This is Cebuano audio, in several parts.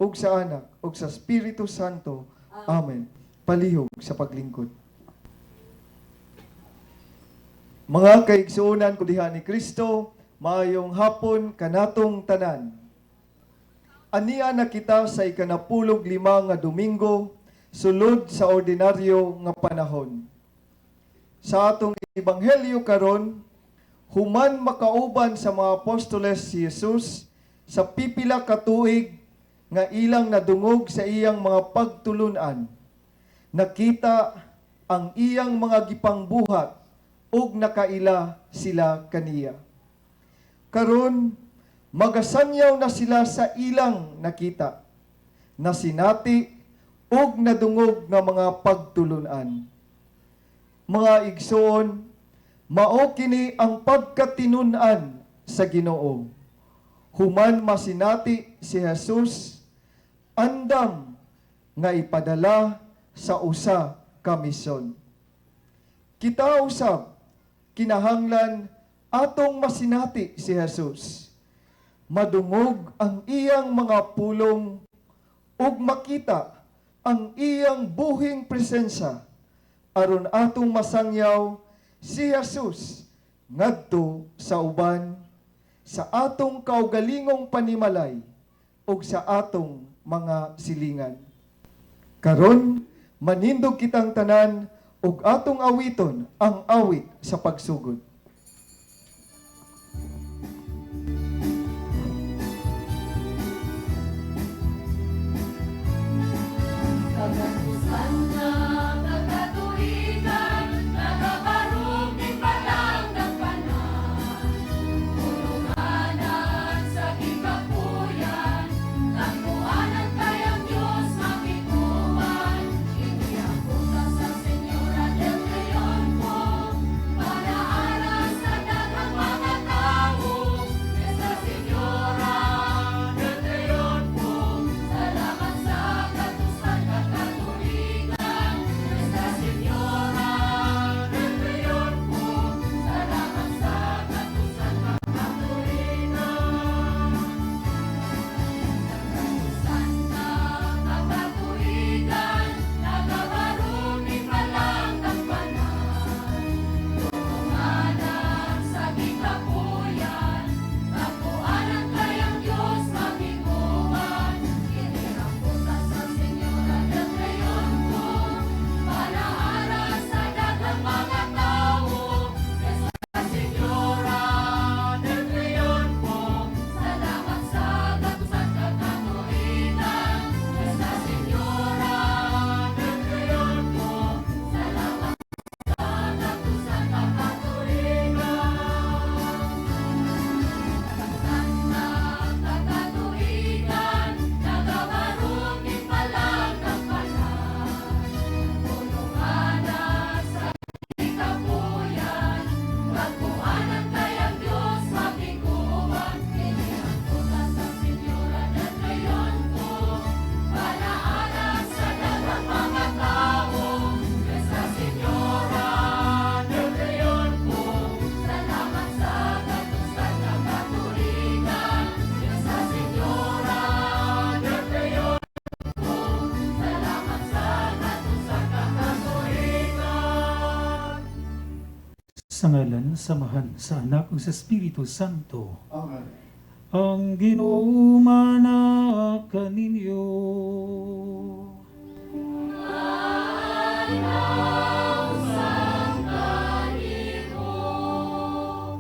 ug sa Anak, ug sa Espiritu Santo. Amen. Palihog sa paglingkod. Mga kaigsuonan ko diha ni Kristo, maayong hapon kanatong tanan. Ania na kita sa 15 nga Domingo, sulod sa ordinaryo nga panahon. Sa atong ebanghelyo karon, human makauban sa mga apostoles si Jesus sa pipila ka tuig nga ilang nadungog sa iyang mga pagtulunan, nakita ang iyang mga gipangbuhat ug nakaila sila kaniya. Karon magasanyaw na sila sa ilang nakita, nasinati ug nadungog nga mga pagtulunan. Mga igsoon, mao kini ang pagkatinun-an sa Ginoo. Human masinati si Jesus, andam nga ipadala sa usa ka misyon. Kita usab kinahanglan atong masinati si Jesus. Madungog ang iyang mga pulong ug makita ang iyang buhing presensya aron atong masangyaw si Jesus ngadto sa uban, sa atong kaugalingong panimalay ug sa atong mga silingan. Karon manindog kitang tanan ug atong awiton ang awit sa pagsugod. Kagapusan na kagatuigan, nagabarog ni palangdagpanan. Pulunganan sa gikapuyan, tagpuanan kayang Diyos makikuan. Iniabuta sa Señora del Triunfo, para sa daghang mga tao. Nuestra Señora del Triunfo, salamat sa katusan kakatuigan. Nuestra Señora del Triunfo, salamat sa katusan kakatuigan. Katusan na kakatuigan, nagabarog ni palangdagpanan. Tulunganan sa gikapuyan, tagpuanan kayang Diyos mabiguan. Inirambuta sa Señora del Triunfo, panaara sa daghang mga tao. Nuestra Señora del Triunfo, salamat sa katusan kakatuigan. Nuestra Señora del Triunfo, salamat sa katusan kakatuigan. Katusan na kakatuigan, nagabarog ni palangdagpanan. Tulunganan sa gikapuyan, tagpuanan kayang Diyos mabiguan. Inihambuta sa Señora del Triunfo, panaara sa daghang mga tao. Nuestra Señora del Triunfo, salamat sa katusan kakatuigan. Nuestra Señora del Triunfo, salamat sa katusan kakatuigan. Sa ngalan sa Amahan, sa Anak ug sa Espiritu Santo. Amen. Ang Ginoo mana kaninyo.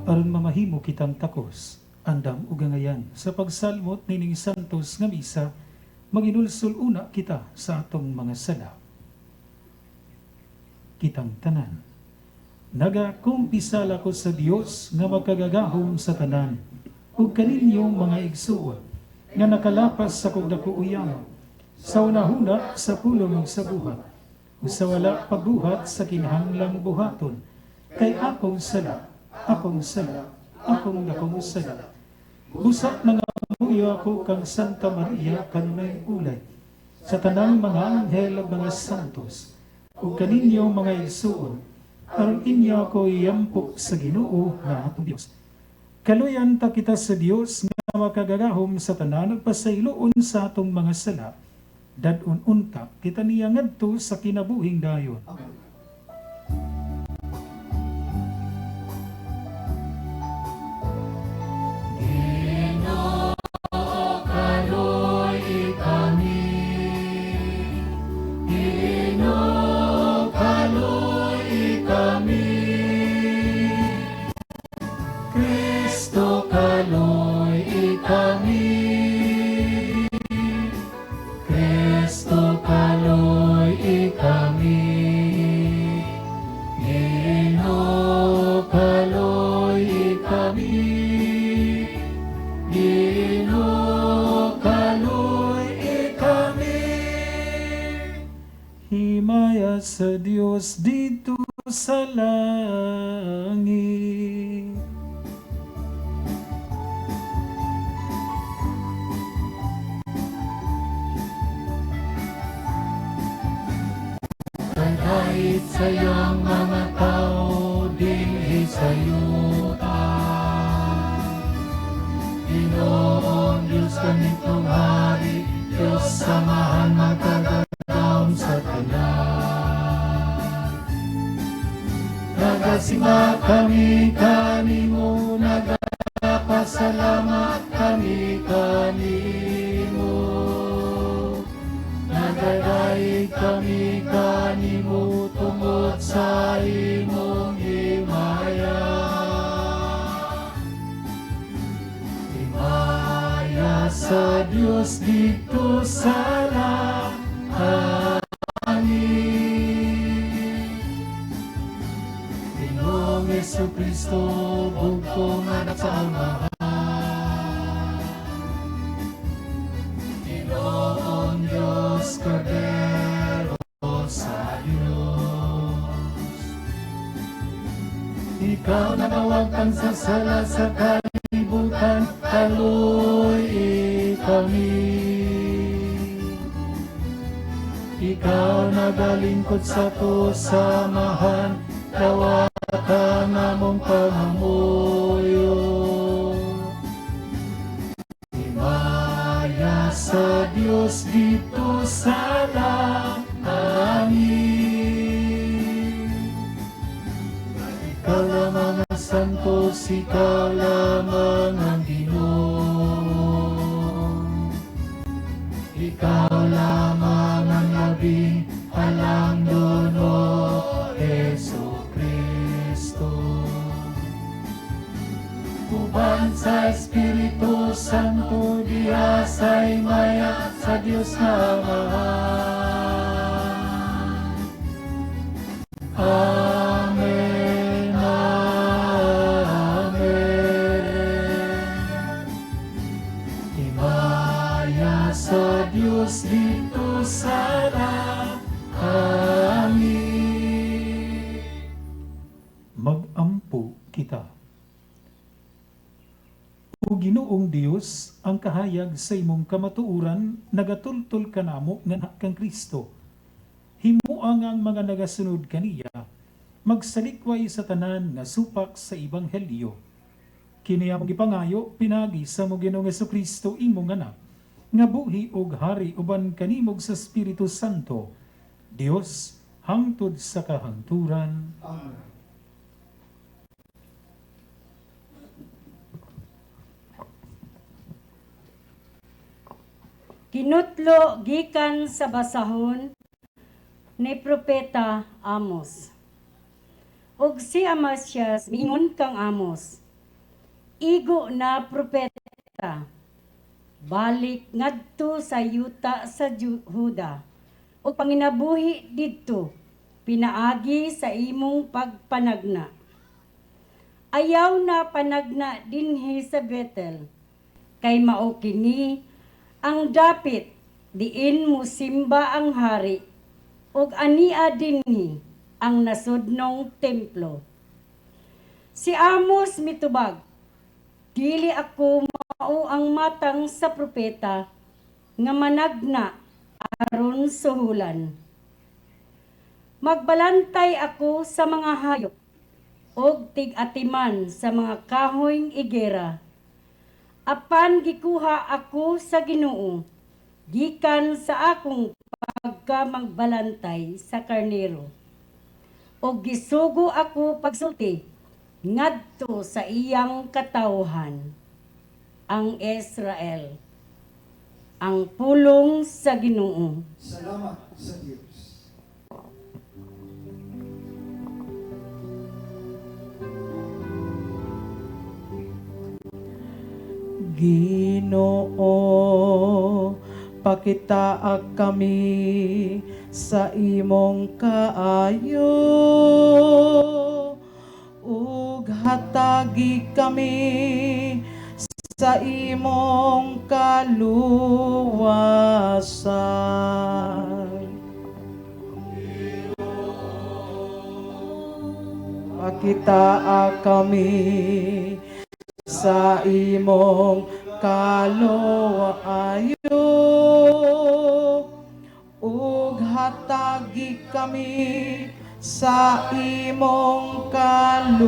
Aron mamahimo kitang takos, andam ug angayan sa pagsalmot nining santos nga misa, maginulsol una kita sa atong mga sala. Kitang tanan, nagakumpisal ako sa Dios nga makagagahom sa tanan, ug kaninyong mga igsuon, nga nakalapas sa kog dako uyam, sa unahuna, sa pulong ug sa buhat, ug sa wala pagbuhat sa kinahanglang buhaton, kay akong sala, akong sala, akong dakong sala. Busa nangamuyo ako kang Santa Maria kanunay ulay, sa tanang mga anghel ug mga santos, ug kaninyong mga igsuon, aron inyo ako iyampo sa Ginoo nga atong Dios. Kaluyan ta kita sa Dios nga makagagahom sa tanan ug pasayloon sa atong mga sala. Dad-on unta kita niya ngadto sa kinabuhing dayon. Amen. Kaloy kami, Ginoo, kaloy kami. Kristo, kaloy kami. Kristo, kaloy kami. Ginoo, kaloy kami. Ginoo, kaloy kami. Himaya sa Dios dito sa langit. Kahit sa iyang mga tao dinhi sa yuta. Ginoong Diyos kanitong hari, Diyos samahan magkagagaon sa tanan. Nagasimba kami kanimo, nagapasalamat kami kanimo. Nagadaig kami kanimo tungod sa imong himaya. Himaya sa Dios dito sa langit. Ginoong Kristo, bugtong anak sa Amahan. Ginoong Diyos, Kordero sa Diyos. Ikaw na nawagtang sa sala sa kalibutan, kaloy kami. Ikaw nagalingkod sa kusamahan, dawata namong pangamuyo. Himaya sa Diyos dito sa langit. Ikaw lamang ang santos, ikaw lamang ang Ginoo. Ikaw lamang ang labing halang dono, Heso Kristo. Uban sa Espiritu Santo, diha sa himaya sa Dios nga Amahan. Amen, Amen. Himaya sa Diyos dito sa langit. Magampo kita. O Ginoong Dios, ang kahayag sa imong kamatuoran nagatultol kanamo nga anak kang Kristo. Himua nga ang mga nagasunod kaniya magsalikway sa tanan nga supak sa ebanghelyo. Kini among gipangayo pinaagi sa mo Ginoong Kristo imong anak nga buhi og hari uban kanimo sa Espiritu Santo. Dios hangtod sa kahangturan. Amen. Kinutlo gikan sa basahon ni Propeta Amos. Ug si Amasias miingon kang Amos, igo na propeta, balik ngadto sa yuta sa Juda ug panginabuhi didto pinaagi sa imong pagpanagna. Ayaw na panagna dinhi sa Bethel, kay mao kini ang dapit diin mo simba ang hari ug ania dinhi ang nasudnong templo. Si Amos mitubag, dili ako mao ang matang sa propeta nga managna aron suhulan. Magbalantay ako sa mga hayop. ug tig-atiman sa mga kahoy igera. Apan gikuha ako sa Ginoo gikan sa akong pagkamagbalantay sa karnero. Ug gisugo ako pagsulti ngadto sa iyang katawhan, ang Israel. Ang pulong sa Ginoo. Salamat sa Diyos. Ginoo, pakitaa kami sa imong kaayo ug hatagi kami sa imong kaluwasan. Pakitaa kami sa imong kaayo ug hatagi kami sa imong kaluwasan.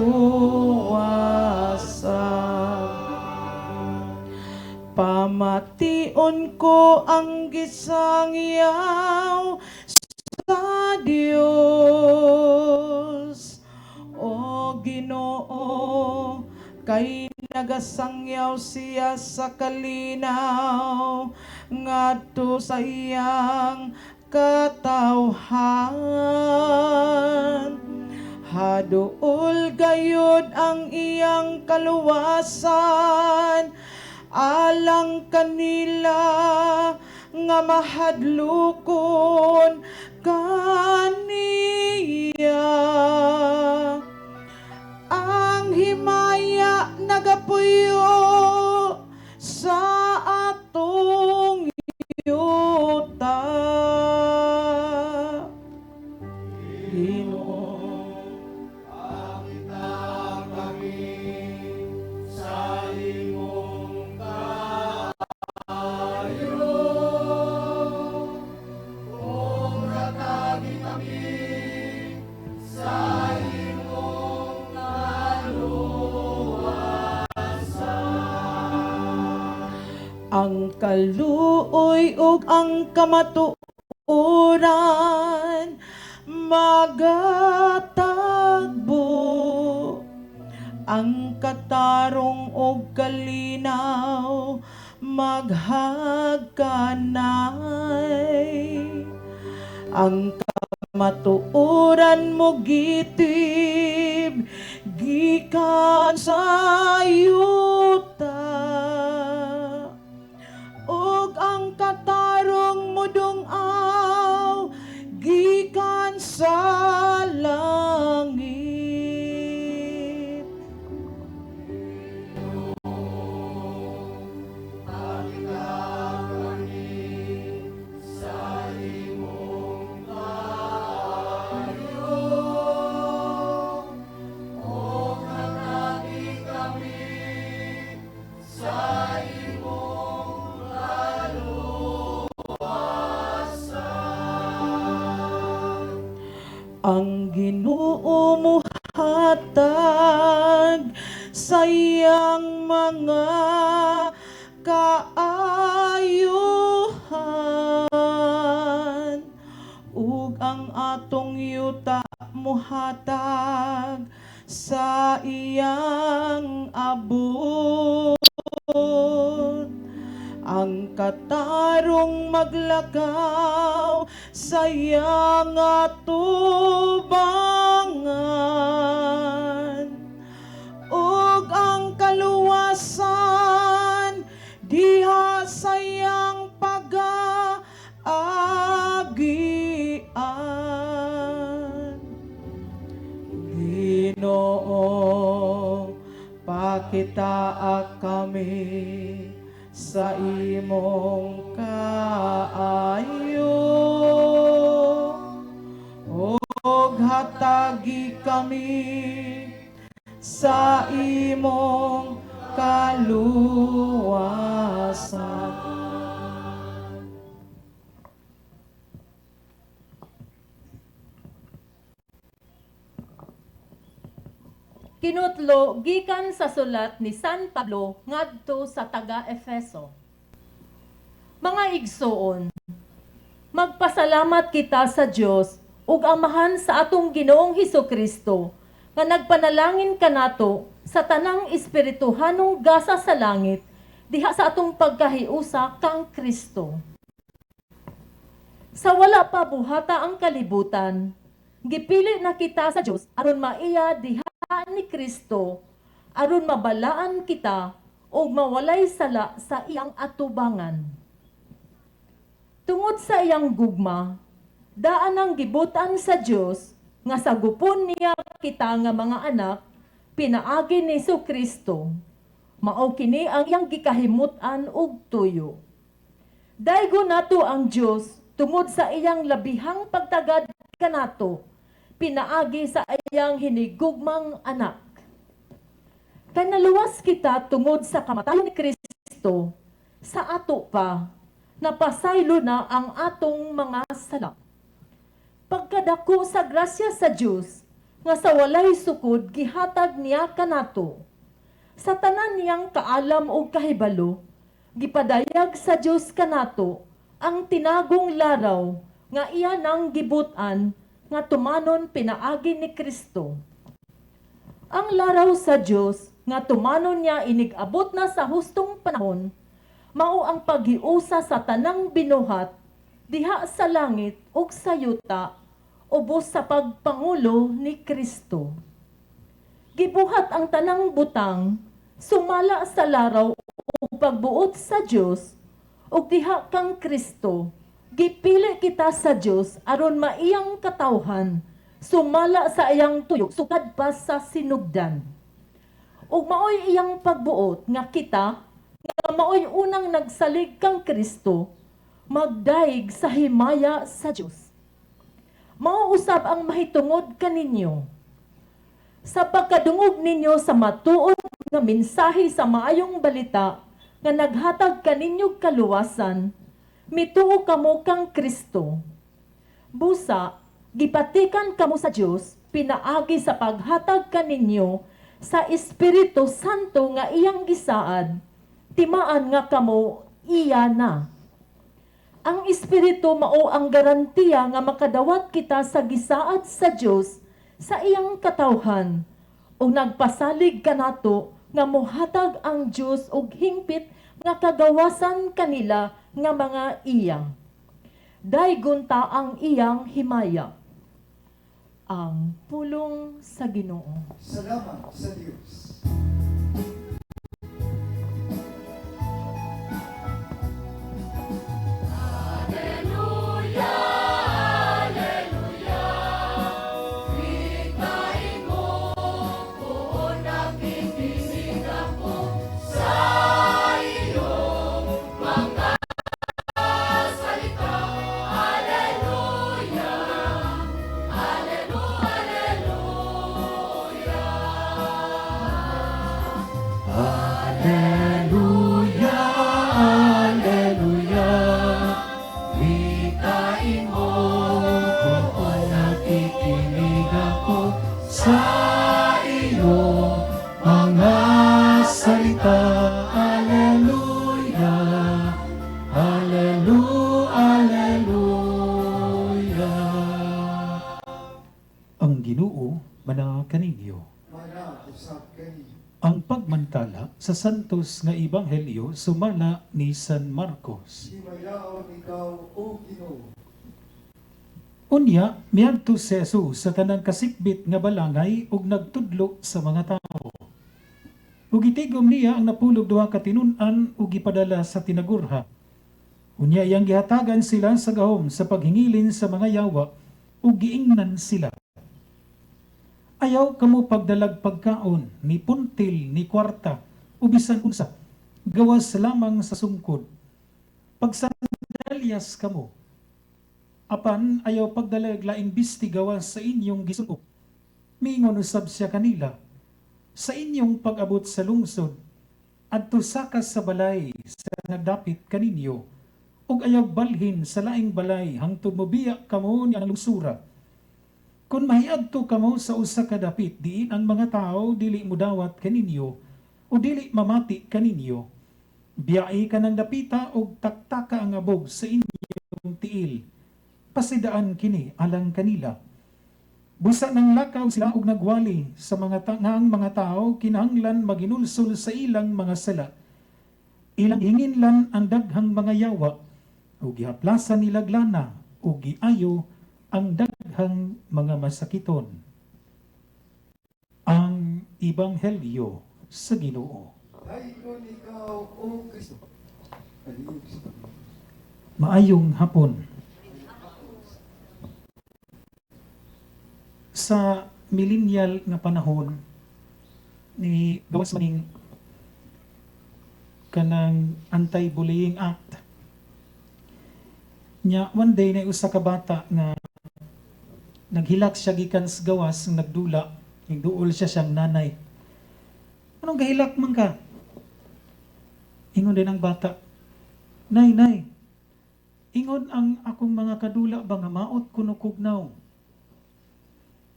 Pamation ko ang gisangyaw sa Dios. O Ginoo, kay nagasangyaw siya sa kalinaw ngadto sa iyang katawhan. Haduol gayud ang iyang kaluwasan alang kanila nga mahadlokon kaniya. Ang himaya nagapuyo sa atong yuta. Ginoo, ang kaluoy ug ang kamatuoran magatagbo, ang katarong ug kalinaw maghagkanay. Ang kamatuoran mo gitib gikan sa yuta ug ang katarong mudung-aw gikan sa langit. Ang Ginoo muhatag sa iyang mga kaayuhan ug ang atong yuta muhatag sa iyang abot. Ang katarong maglakaw sa iyang atubangan ug ang kaluwasan diha sa iyang pag-aagian. Ginoo, pakitaa kami sa imong kaayo ug hatagi kami sa imong kaluwasan. Kinutlo gikan sa sulat ni San Pablo ngadto sa taga Efeso. Mga igsoon, magpasalamat kita sa Dios ug Amahan sa atong Ginoong Hesukristo nga nagpanalangin kanato sa tanang espirituhanong gasa sa langit diha sa atong pagkahiusa kang Kristo. Sa wala pa buhata ang kalibutan, gipili na kita sa Dios aron maiya diha ni Kristo, aron mabalaan kita ug mawalay sala sa iyang atubangan. Tungod sa iyang gugma, daan ang gibutan sa Dios nga sagupon niya kita nga mga anak pinaagi ni Kristo. Mao kini ang iyang gikahimut-an ug tuyo. Daygon nato ang Dios tungod sa iyang labihang pagtagad kanato pinaagi sa iyang hinigugmang anak. Kay naluwas kita tungod sa kamatayon ni Kristo, sa ato pa, napasaylo na ang atong mga sala. Pagkadako sa grasya sa Dios nga sa walay sukod gihatag niya kanato. Sa tanan niyang kaalam ug kahibalo, gipadayag sa Dios kanato ang tinagong laraw nga iya nang gibut-an nga tumanon pinaagi ni Kristo. Ang laraw sa Dios nga tumanon niya inig-abot na sa hustong panahon, mao ang paghiusa sa tanang binuhat diha sa langit ug sa yuta ubos sa pagpangulo ni Kristo. Gibuhat ang tanang butang sumala sa laraw ug pagbuot sa Dios ug diha kang Kristo gipili kita sa Dios aron maiyang katawhan sumala sa iyang tuyo sukad pa sa sinugdan. Ug maoy iyang pagbuot nga kita nga maoy unang nagsalig kang Kristo magdaig sa himaya sa Dios. Mao usab ang mahitungod kaninyo. Sa pagkadungog ninyo sa matuod nga mensahe sa maayong balita nga naghatag kaninyo kaluwasan, mituo kamo kang Kristo. Busa, gipatikan kamo sa Dios pinaagi sa paghatag kaninyo sa Espiritu Santo nga iyang gisaad, timaan nga kamo iya na. Ang Espiritu mao ang garantiya nga makadawat kita sa gisaad sa Dios sa iyang katawhan ug nagpasalig kanato nga mohatag ang Dios og hingpit nga kagawasan kanila nga mga iya. Daygon ta ang iyang himaya. Ang pulong sa Ginoo. Salamat sa Diyos. Alleluia, Alleluia. Witain mo kung nakikinig ako sa iyong mga salita. Alleluia, Alleluia, Alleluia. Ang Ginoo mana kaninyo. Mana usab kaniyo. Ang pagmantala sa Santos nga Ebanghelyo sumala ni San Marcos. Himayaon ikaw, O Ginoo. Unya, miadto si Jesus sa tanang kasikbit nga balangay ug nagtudlo sa mga tao. Ug gitigom niya ang napulog duha ka tinun-an ug gipadala sa tinagurha. Unya iyang gihatagan sila sa gahom sa paghingilin sa mga yawa ug giingnan sila. Ayaw kamo pagdalag pagkaon, ni puntil, ni kwarta, o bisan unsa, gawas lamang sa sungkod. Pagsandalyas kamo, apan ayaw pagdalag laing bisti gawas sa inyong gisuok. Miingon usab siya kanila, sa inyong pag-abot sa lungsod, adto sakas sa balay sa nagdapit kaninyo, ug ayaw balhin sa laing balay hangtod mobiya kamo niya ang lungsura. Kung mahiadto kamo sa usa ka dapit diin ang mga tao dili mudawat kaninyo o dili mamati kaninyo, biyai kanang dapita og taktaka ang abog sa inyong tiil. Pasidaan kini alang kanila. Busa nanglakaw sila og nagwali sa mga nga ang mga tao kinahanglan maginulsol sa ilang mga sala. Ilang hinginlan ang daghang mga yawa ug gihaplasan nilag lana ug giayo ang daghang mga masakiton. Ang Ebanghelyo sa Ginoo. Dayon ikaw, O Kristo. Palihog sa Maayong hapon. Sa millennial nga panahon ni gawas maning kanang Anti-Bullying Act. Nya one day na usa ka bata nga naghilak siya gikan sa gawas, nagdula, duol siya siyang nanay. "Anong gahilak man ka?" Ingon din ang bata, "Nay, nay, ingon ang akong mga kadula ba nga maot kuno kugnaw."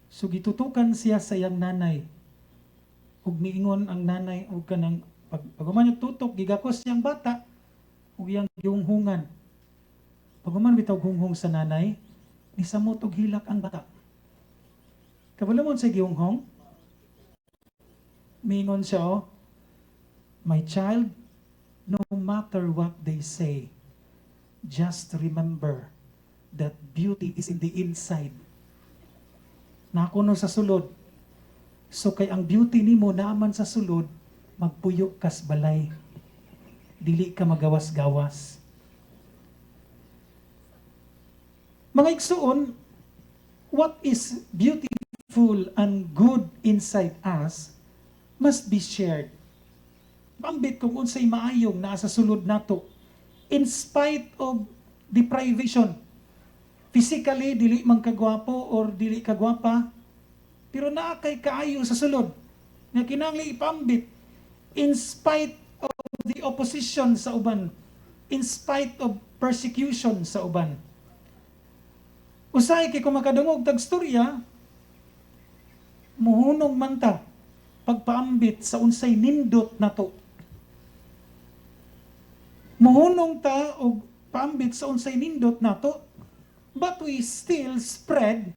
So gitutukan siya sa iyang nanay. Ug niingon ang nanay og kanang pag human niya tutok, gigakos siyang bata ug iyang gihunghungan. Pag human bitaw hunghong sa nanay, nisamot og hilak ang bata. Kabalo mo sa gihunghong? Miingon siya, oh, "My child, no matter what they say, just remember that beauty is in the inside." Naa kuno sa sulod. So kay ang beauty nimo naaman sa sulod, magpuyo kas balay. Dili ka magawas-gawas. Mga igsuon, what is beautiful and good inside us must be shared. Pambit kung unsay maayong naa sa sulod nato in spite of deprivation. Physically, dili man kagwapo or dili kagwapa, pero naa kay kaayo sa sulod nga kinahanglan ipambit in spite of the opposition sa uban, in spite of persecution sa uban. Usahay kay kung makadungog tag storya, muhunong man ta pagpaambit sa unsay nindot nato. Muhunong ta og paambit sa unsay nindot nato, but we still spread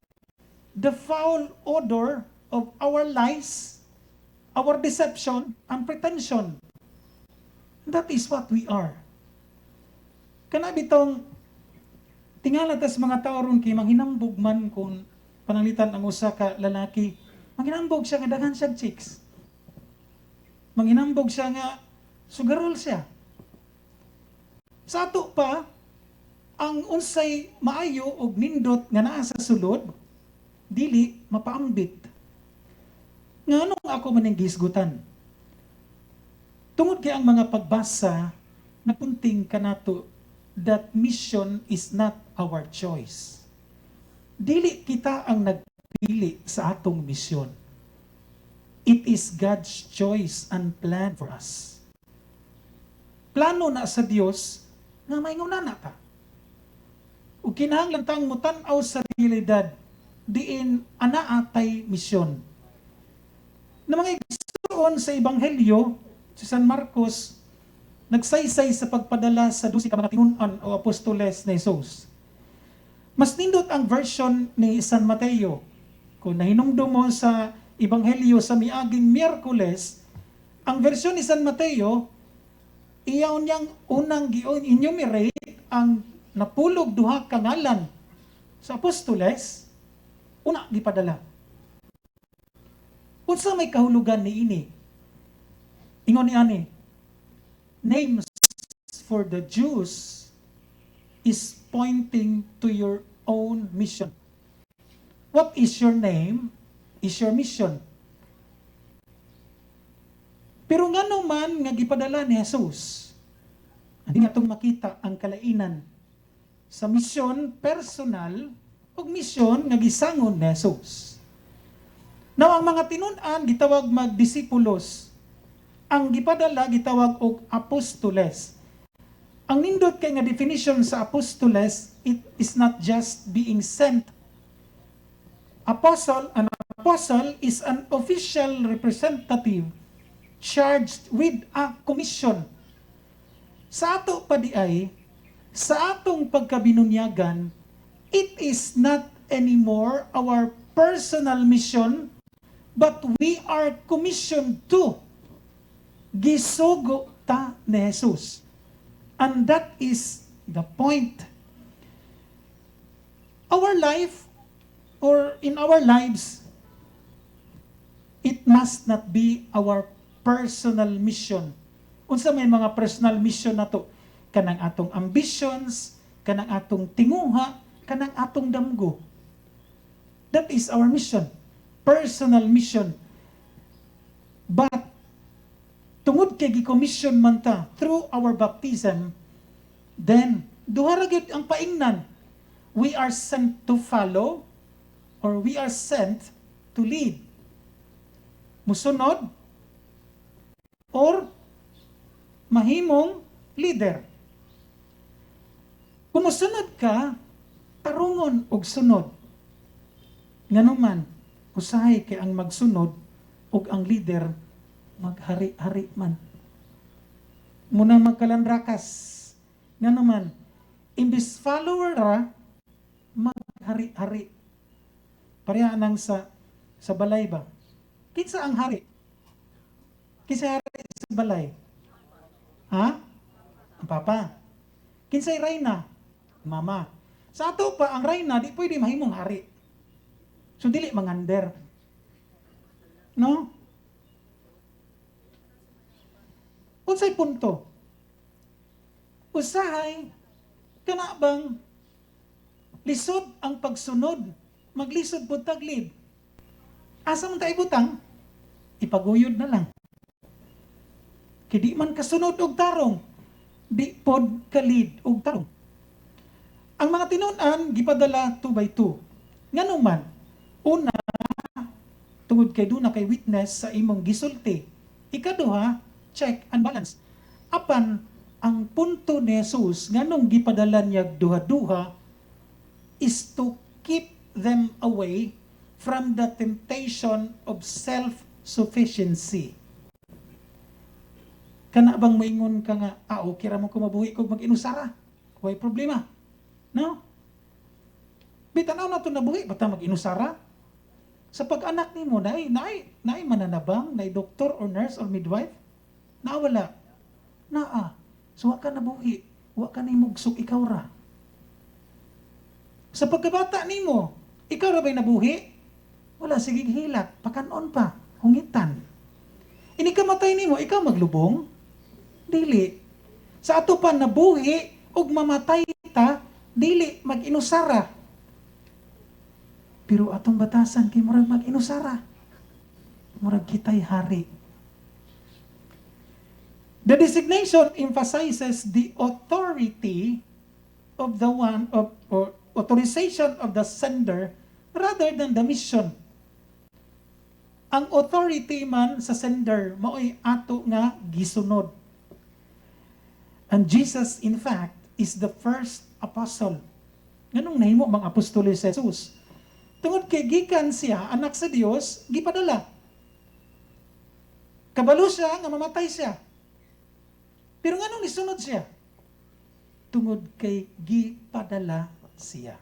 the foul odor of our lies, our deception, and pretension. That is what we are. Kana bitong tingala tas mga tao ron kay manghinambog man kung pananglitan ang usa ka lalaki, manghinambog siya nga daghan siya chicks. Manghinambog siya nga sugarol siya. Sa ato pa, ang unsay maayo og nindot nga naa sa sulod, dili mapaambit. Nganong ako maning gihisgutan? Tungod kay ang mga pagbasa napunting kanato that mission is not our choice. Dili kita ang nagpili sa atong misyon. It is God's choice and plan for us. Plano na sa Dios nga maingon na ta. Ug kinahanglan tang mutan-aw sa realidad diin anaa tay misyon. Na mga igsuon, sa Ebanghelyo si San Marcos nagsaysay sa pagpadala sa 12 ka mga tinun-an o apostoles ni Jesus. Mas nindot ang version ni San Mateo. Kung nahinumdum mo sa Ebanghelyo sa miaging Miyerkules, ang version ni San Mateo, iyaw niyang unang gi-enumerate ang 12 ka ngalan sa apostoles, una gipadala. Unsa may kahulugan niini? Ingon ni ani, names for the Jews is pointing to your own mission. What is your name is your mission. Pero ngano man nga gipadala ni Jesus, hindi nga itong makita ang kalainan sa misyon personal ug misyon nga gisangon ni Jesus. Now, ang mga tinun-an gitawag magdisipulos. Ang gipadala gitawag og apostoles. Ang nindot kay nga definition sa apostoles, it is not just being sent. Apostle, an apostle is an official representative charged with a commission. Sa ato pa diay, sa atong pagkabinunyagan, it is not anymore our personal mission, but we are commissioned to. Gisugo ta ni Jesus. And that is the point. Our life, or in our lives, it must not be our personal mission. Unsa may mga personal mission nato? Kanang atong ambitions, kanang atong tinguha, kanang atong damgo. That is our mission. Personal mission. But tungod kay gi-commission man ta through our baptism, then duha ra gyud ang paingnan. We are sent to follow or we are sent to lead. Musunod or mahimong leader. Kung musunod ka, tarungon og sunod. Nganuman, usahay kay ang magsunod ug ang leader maghari-hari man. Munang magkalandrakas. Nganuman, imbis follower ra, maghari-hari. Pareha nang sa balay ba? Kinsa ang hari? Kinsa hari sa balay? Ha? Ang papa. Kinsay reyna? Mama. Sa ato pa, ang reyna, di pwede mahimong hari. So, dili mangander. No? Unsay punto? Usahay, kana bang lisod ang pagsunod, maglisod pud tag lead? Asa man ta ibutang? Ipaguyod na lang. Kay di man kasunod og tarong, di pod ka-lead og tarong. Ang mga tinun-an gipadala 2 by 2. Ngano man? Una, tungod kay duna kay witness sa imong gisulti. Ikaduha, check and balance. Apan ang punto ni Jesus nganong gipadala niya duha-duha is to keep them away from the temptation of self-sufficiency. Kana bang moingon ka nga, "Ah, okay ra mo ko mabuhi kog mag-inusara. Way problema." No? Bitanaw na to, nabuhi bata mag-inusara? Sa pag-anak nimo, naay mananabang, naay doktor or nurse or midwife? Naa wala? Naa. So wa ka nabuhi, wa ka nimugsok, ikaw ra. Sa pagkabata nimo, ikaw ra ba'y nabuhi? Wala, sige hilak, pakanon pa, hungitan. Ini kamatay nimo, ikaw maglubong? Dili. Sa ato pa nabuhi ug mamatay ta, dili mag-inusara. Pero atong batasan kay murag mag-inusara. Murag kitay hari. The designation emphasizes the authority of the one of or authorization of the sender rather than the mission. Ang authority man sa sender mao'y ato nga gisunod. And Jesus, in fact, is the first apostle. Nganong nahimo mang apostol si Jesus? Tungod kay gikan siya anak sa Dios, gipadala. Kabalo siya nga mamatay siya. Pero nganong nisunod siya? Tungod kay gipadala siya.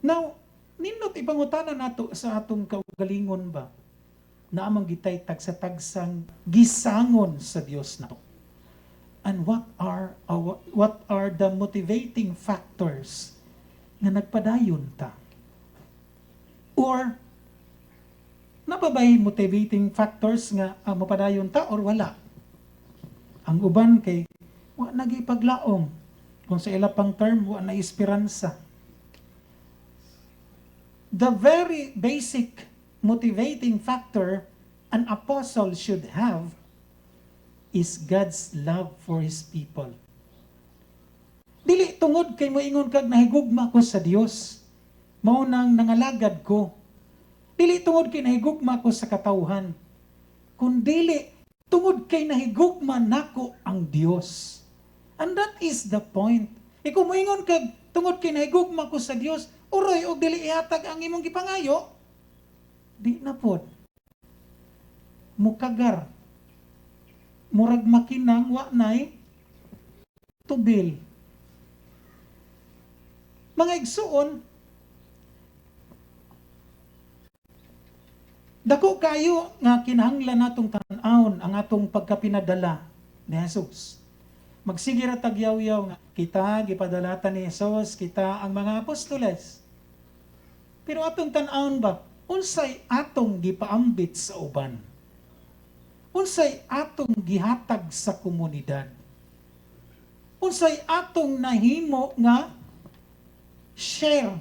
Now, nindot ipangutana nato sa atong kaugalingon ba? Naa man gitay tagsa-tagsang gisangon sa Dios nato. And what are the motivating factors nga nagpadayon ta? Or naa ba bay motivating factors nga mapadayon ta or wala? Ang uban kay wa nagipaglaom. Kung sa ila pang term, wa na esperansa. The very basic motivating factor an apostle should have is God's love for His people. Dili tungod kay moingon kag nahigugma ko sa Dios, mao nang nangalagad ko. Dili tungod kay nahigugma ko sa katawhan, kundili tungod kay nahigugma nako ang Dios. And that is the point. Ikaw moingon kag tungod kay nahigugma ko sa Dios, Uroy og dili ihatag ang imong gipangayo, di na pod. Mukagar. Murag makinang wa nay tubil. Mga igsuon, dako kayo nga kinahanglan natong tan-awon ang atong pagkapinadala ni Jesus. Magsige ra tag yaw-yaw nga kita gipadalatan ni Jesus, kita ang mga apostoles. Pero atong tan-awon ba, unsay atong gipaambit sa uban? Unsay atong gihatag sa komunidad? Unsay atong nahimo nga share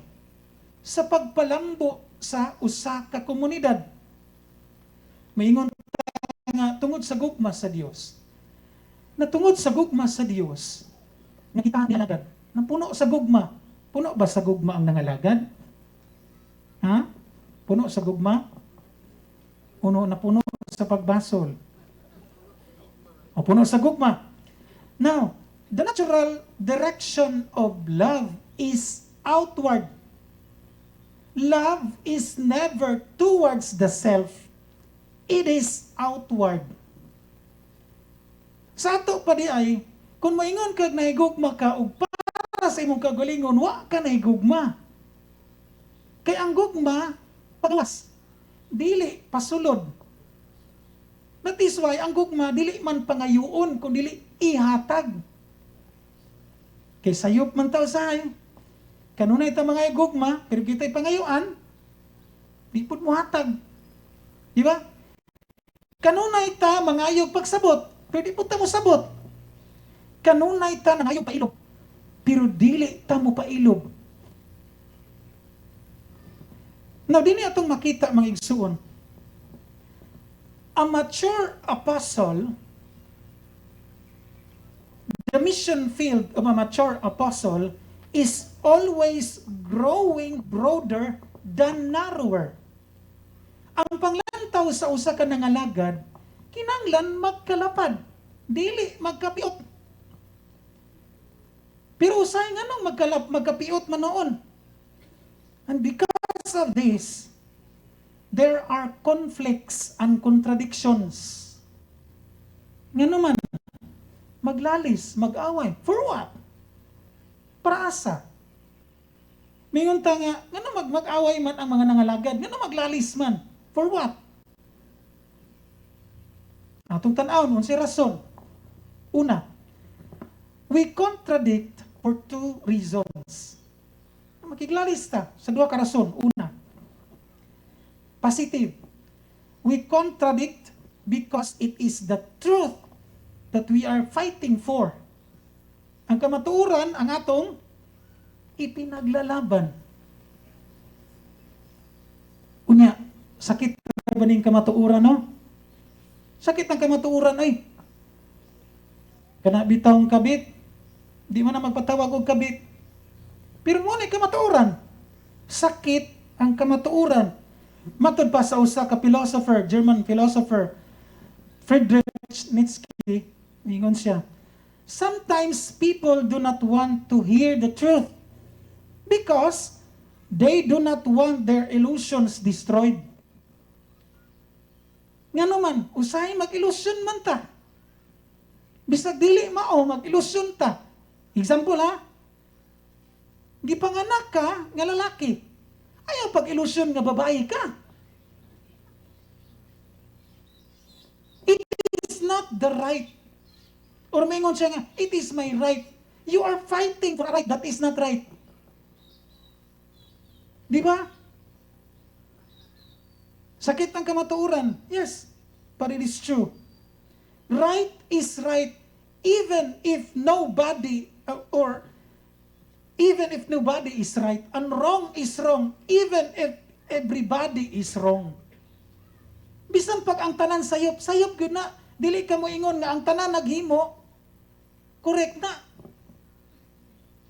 sa pagpalambo sa usa ka komunidad? Maingon ta nga tungod sa gugma sa Dios. Na tungod sa gugma sa Dios, nga kita nangalagad, na puno sa gugma. Puno ba sa gugma ang nangalagad? Ha? Puno sa gugma? Puno na puno sa pagbasol. O puno sa gugma. Now, the natural direction of love is outward. Love is never towards the self. It is outward. Sa ato pa di ay, kung maingon kag nahigugma ka og para sa imong kagalingon, wa ka nahigugma. Kay ang gugma, pagawas. Dili pasulod. That is why ang gugma dili man pangayuon kun dili ihatag. Kay sayop man ta usahay. Kanunay ta mga gugma, pero kita'y pangayuan, di pud mohatag. Di ba? Kanunay ta mangayog pagsabot, pero di pud ta mosabot. Kanunay ta nangayog pailob, pero dili ta mo pailob. Now, dini atong makita, mga igsuon. A mature apostle, the mission field of a mature apostle is always growing broader than narrower. Ang panglantaw sa usa ka nangalagad, kinanglan magkalapad, dili magkapiot. Pero usahay nganong magkapiot man noon? And because of this, there are conflicts and contradictions. Ngano man, maglalis, mag-away. For what? Para asa? Mingon ta nga, ngano mag-away man ang mga nangalagad? Ngano maglalis man? For what? Atong tan-awon, unsay rason? Una, we contradict for two reasons. Makiglalis ta sa duha ka rason. Una, positive. We contradict because it is the truth that we are fighting for. Ang kamatuoran ang atong ipinaglalaban. Unya, sakit ba ning kamatuoran, no? Sakit ang kamatuoran ay. Kana bitawng kabit, di man na magpatawag og kabit. Pero mo ni kamatuoran. Sakit ang kamatuoran. Matud pa sa usa ka philosopher, German philosopher, Friedrich Nietzsche, ingon siya, "Sometimes people do not want to hear the truth because they do not want their illusions destroyed." Ngano man, usahay mag-ilusyon man ta. Bisag dili mao, mag-ilusyon ta. Example ha, gipanganak ka nga lalaki. Ayaw pag-ilusyon nga babae ka. It is not the right. Or maingon siya nga, "It is my right." You are fighting for a right that is not right. Di ba? Sakit ang kamatuoran. Yes, but it is true. Right is right even if nobody is right, and wrong is wrong even if everybody is wrong. Bisan pag ang tanan sayop, sayop gyud na. Dili ka mo ingon nga ang tanan naghimo, correct na.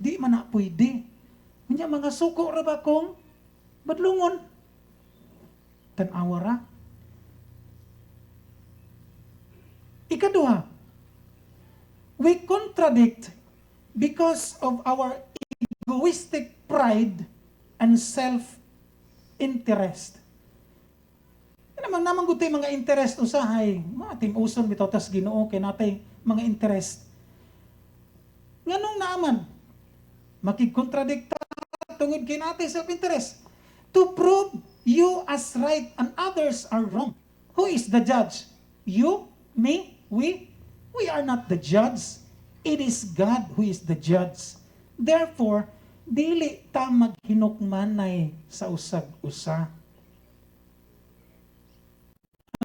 Di man na pwede. Unya mga suko ra ba kung badlungon? Tan-awa ra. Ikaduha, we contradict because of our egoistic pride. and self-interest. Namang namang gutay mga interest usahay, mga timuson bitaw tas Ginoo kay natay mga interest. Nganong naaman? Makigkontradikta tungod kay natay self-interest. To prove you as right and others are wrong. Who is the judge? You? Me? We? We are not the judge. It is God who is the judge. Therefore, dili ta maghinukmanay sa usag-usa.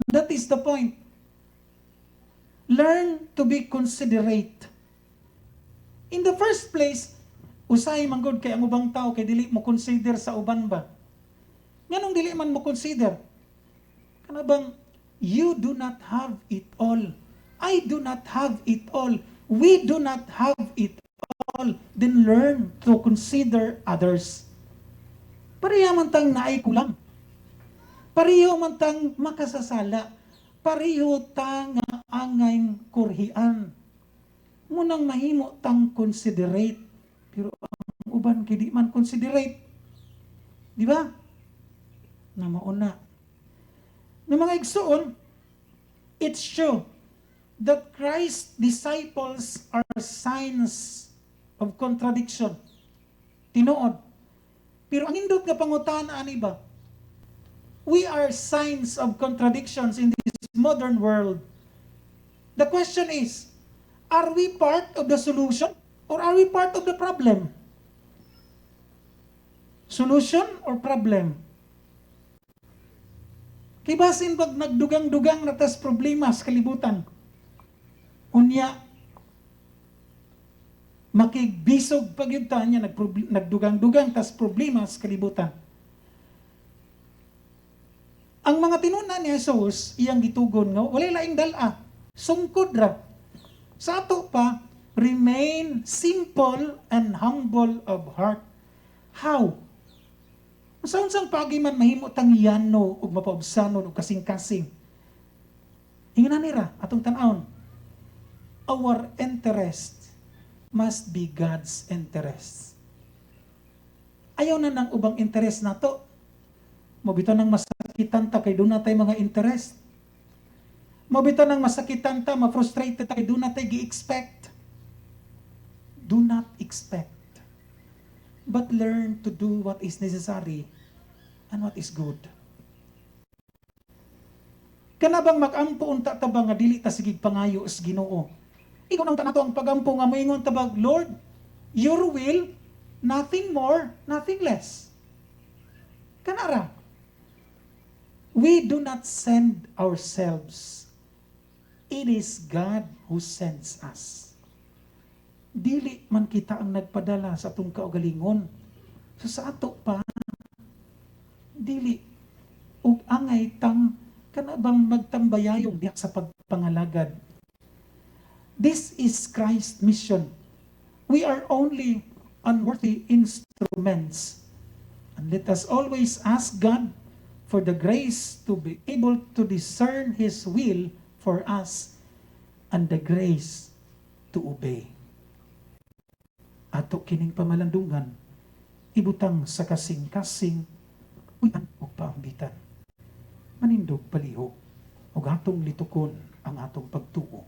That is the point. Learn to be considerate. In the first place, usay man gud kay ang ubang tao kay dili mo consider sa uban ba? Nganong dili man mo consider? Kana bang you do not have it all. I do not have it all. We do not have it all. Then learn to consider others. Pareha man tang naay kulang. Pareho man tang makasasala. Pareho ta nga angay kurhian. Munang mahimo tang considerate. Pero ang uban kay di man considerate. Di ba? Na mauna. Na mga igsuon, it's true that Christ's disciples are signs of contradiction. Tinuod. Pero ang indot nga pangutana ani ba? We are signs of contradictions in this modern world. The question is, are we part of the solution or are we part of the problem? Solution or problem? Kay basin pag nagdugang-dugang na tas problema sa kalibutan? Unya, makigbisog pag yun ta niya, nagdugang-dugang tas problema sa kalibutan. Ang mga tinun-an ni Jesus, iyang gitugon nga, walay laing dala, sungkod ra. Sa ato pa, remain simple and humble of heart. How? Sa unsang pagi man mahimo tang yano ug mapaubsanon ug kasing-kasing. Ingnan nira atong tan-awon. Our interest must be God's interest. Ayaw na ng ubang interest nato. Mabitaw nang masakitan ta kay duna tay mga interest. Mabitaw nang masakitan ta, ma-frustrated ta kay duna tay gi-expect. Do not expect. But learn to do what is necessary and what is good. Kana bang mag-ampo unta ta ba nga dili ta sigig pangayo sa Ginoo? Ikaw nang nato ang pagampo nga moingon ta ba, "Lord, your will, nothing more, nothing less." Kanara. We do not send ourselves. It is God who sends us. Dili man kita ang nagpadala sa atong kaugalingon. So sa ato pa, dili ug angay tang kana bang magtambayayong diha sa pagpangalagad. This is Christ's mission. We are only unworthy instruments. And let us always ask God for the grace to be able to discern His will for us and the grace to obey. Ato kining pamalandungan, ibutang sa kasing-kasing, uyan ug paambitan. Manindog palihog, ug atong litukon ang atong pagtuo.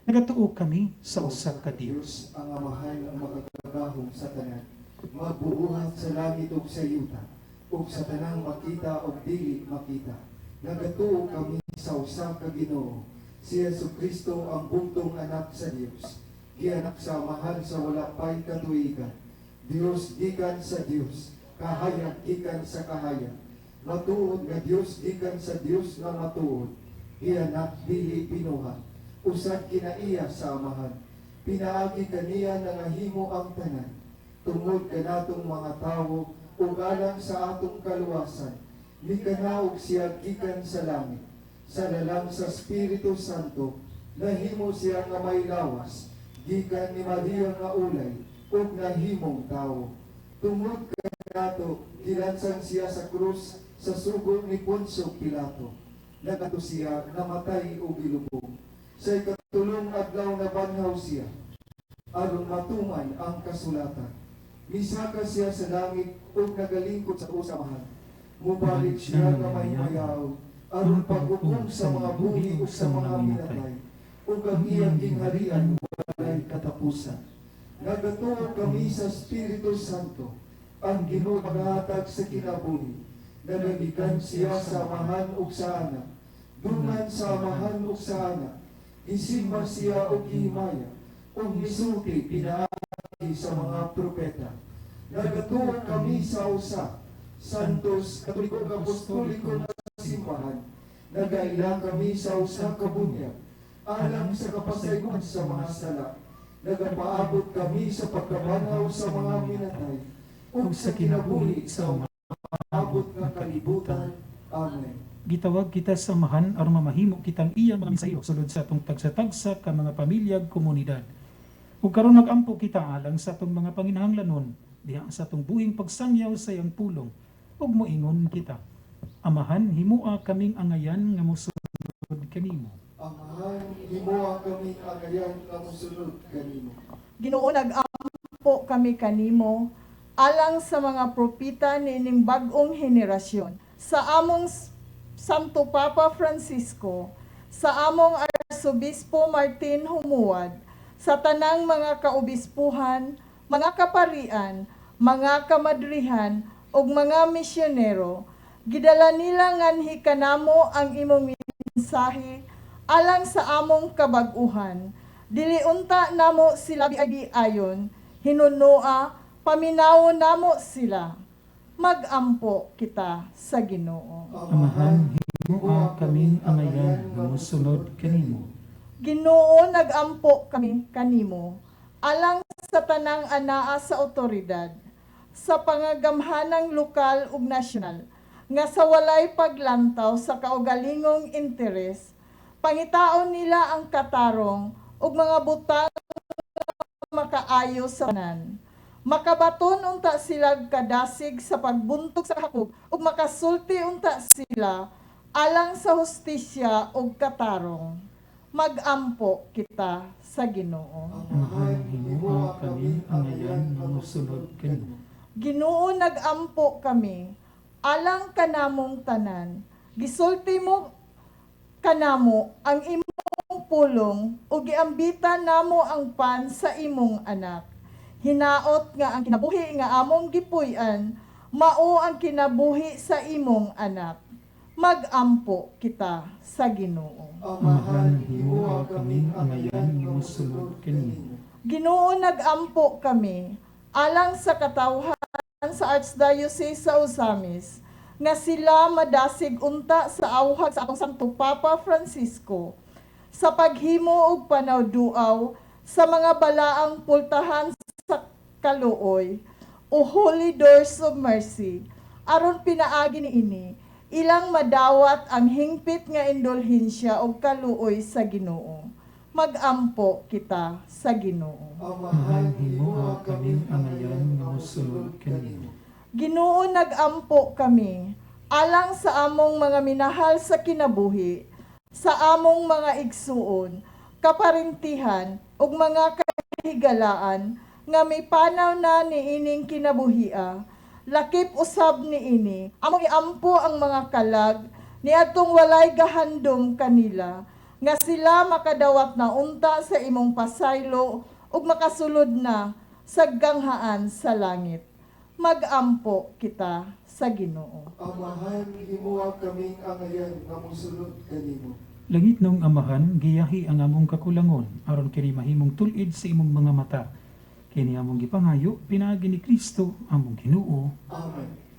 Nagatuo kami sa usa ka Dios. Ang Amahan ang makakagahom sa tanan, magbubuhat sa langit ug sa yuta, ug sa tanang makita ug dili makita. Nagatuo kami sa usa ka Ginoo, si Jesu Kristo, ang bugtong anak sa Dios. Gianak sa Amahan sa wala pay katuigan. Dios gikan sa Dios, kahayag gikan sa kahayag. Matuod nga Dios gikan sa Dios nga matuod. Gianak, dili binuhat. Usad kinaiya sa Amahan. Pinaagi kaniya nangahimo ang tanan. Tungod kanatong mga tawo ug alang sa atong kaluwasan, mikanaog siya gikan sa langit. Sa lalang sa Espiritu Santo, nahimo siya nga may lawas, gikan ni Maria nga ulay, ug nahimong tawo. Tungod kanato, gilansang siya sa krus sa sugo ni Poncio Pilato. Nagato siya, namatay ug gilubong. Sa ikatulong adlaw nabanhaw siya, aron matuman ang kasulatan. Misaka siya sa langit ug nagalingkod sa tuo sa Amahan. Mubalik siya nga mahimayaw aron paghukom sa mga buhi ug sa mga minatay, ug ang iyang gingharian walay katapusan. Nagatuo kami sa Espiritu Santo, ang Ginoo maghatag sa kinabuhi. Nagagikan siya sa Amahan ug sa Anak. Dungan sa Amahan ug sa Anak. Gisimba siya og gihimaya ug misulti pinaagi sa mga propeta. Nagatuo kami sa usa, Santos, Katoliko ug Apostoliko nga simbahan. Nagaila kami sa usa ka bunyag, alang sa kapasayloan sa mga sala. Nagapaabot kami sa pagkabanhaw sa mga minatay ug sa kinabuhi sa umaabot nga kalibutan. Amen. Gitawag kita sa Amahan aron mamahimo kitang iyang mga mensahero sulod sa atong tagsa-tagsa ka mga pamilya ug komunidad. Ug karon magampo kita alang sa atong mga panginahanglanon diha sa atong buhing pagsangyaw sa iyang pulong ug moingon kita. Amahan, himoa kaming angayan nga mosulod kanimo. Amahan, himoa kami angayan nga mosunod kanimo. Ginoo, nag-ampo kami kanimo alang sa mga propita niining bag-ong henerasyon, sa among Santo Papa Francisco, sa among Arsobispo Martin Humuad, sa tanang mga kaobispuhan, mga kaparian, mga kamadrihan ug mga misyonero. Gidala nila nganhi kanamo ang imong mensahe alang sa among kabag-uhan. Dili unta namo sila ayon, hinunoa, paminawon namo sila. Magampo kita sa Ginoo. Amahan, himoa kaming angayan nga mosunod kanimo. Ginoo, nagampo kami kanimo alang sa tanang anaa sa otoridad, sa pangagamhanang lokal ug nasyonal, nga sa walay paglantaw sa kaugalingong interes, pangitaon nila ang katarong ug mga butang makaayo sa tanan. Makabaton unta sila kadasig sa pagbuntog sa hakog ug makasulti unta sila alang sa hustisya ug katarong. Magampo kita sa Ginoo. Amahan, himoa kaming angayan nga mosunod kanimo. Ginoo, nagampo kami alang kanamong tanan. Gisulti mo kanamo ang imong pulong ug giambitan namo ang pan sa imong anak. Hinaot nga ang kinabuhi nga among gipuy-an mao ang kinabuhi sa imong anak. Magampo kita sa Ginoo. Amahan, himoa kaming angayan nga mosunod kanimo. Ginoo, nagampo kami alang sa katawhan sa Archdiocese sa Ozamis, nga sila madasig unta sa awhag sa atong Santo Papa Francisco sa paghimo og panawduaw sa mga balaang pultahan sa kaluoy o Holy Doors of Mercy, aron pinaagi niini ilang madawat ang hingpit nga indulhensya og kaluoy sa Ginoo. Magampo kita sa Ginoo. Amahan, Amahan, himoa kaming angayan nga mosunod kanimo. Ginoo, nagampo kami alang sa among mga minahal sa kinabuhi, sa among mga igsuon, kaparintihan ug mga kahigalaan nga mipanaw na niining kinabuhia. Lakip usab niini, among iampo ang mga kalag niadtong walay gahandom kanila, nga sila makadawat na unta sa imong pasaylo ug makasulod na sa ganghaan sa langit. Magampo kita sa Ginoo. Amahan, himoa kaming angayan nga mosunod kanimo. Langit nung Amahan, giyahi ang among kakulangon aron kini mahimong tul-id sa imong mga mata. Kini among gipangayo pinaagi ni Kristo among Ginoo. Amen.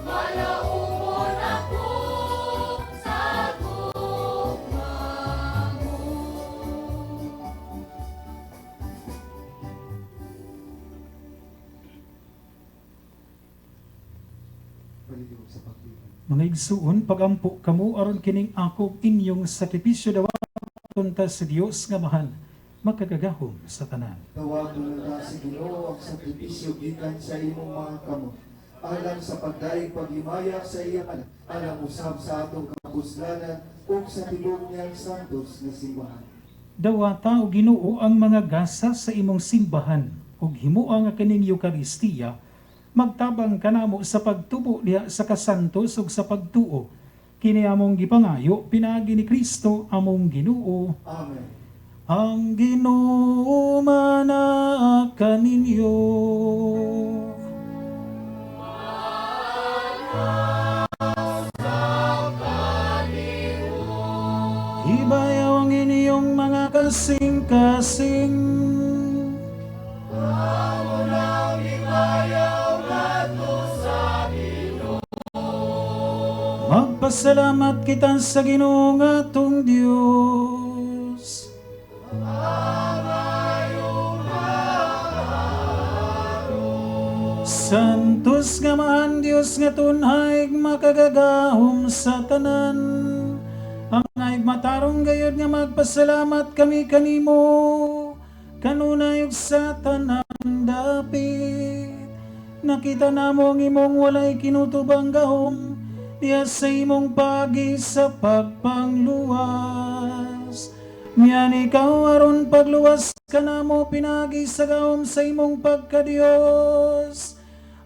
Malaumon ako sa gugma mo. Palihog sa pagpili. Mga igsuon, pagampo kamo aron kining akog inyong sakripisyo dawaton ta sa Dios nga mahal, makagagahom sa tanan. Tawagon na ta sa Ginoo ang sakripisyo gikan sa imong mga kamot alang sa pagdaig paghimaya sa iyang anak, alang usab sa atong kapuslanan ug sa tibuok niyang santos nga simbahan. Dawata o Ginoo ang mga gasa sa imong simbahan ug himoa nga kining Eukaristiya magtabang kanamo sa pagtubo diha sa kasantos ug sa pagtuo. Kini among gipangayo pinaagi ni Kristo among Ginoo. Amen. Ang Ginoo manaa kaninyo. Ibayaw ang inyong mga kasing-kasing. Magpasalamat kita sa Ginoo nga atong Dios. Santos nga maan Dios nga tunhay makagagahom sa tanan. Ang ay matarong gayod nga magpasalamat kami kanimo. Kanunay ug sa tanan dapit. Nakita namo ang imong walay kinutubang gahom diya sa imong pagi sa pagpangluwas. Miyan ikaw aron pagluwas kanamo pinagi sa gahom sa imong pagkadiyos.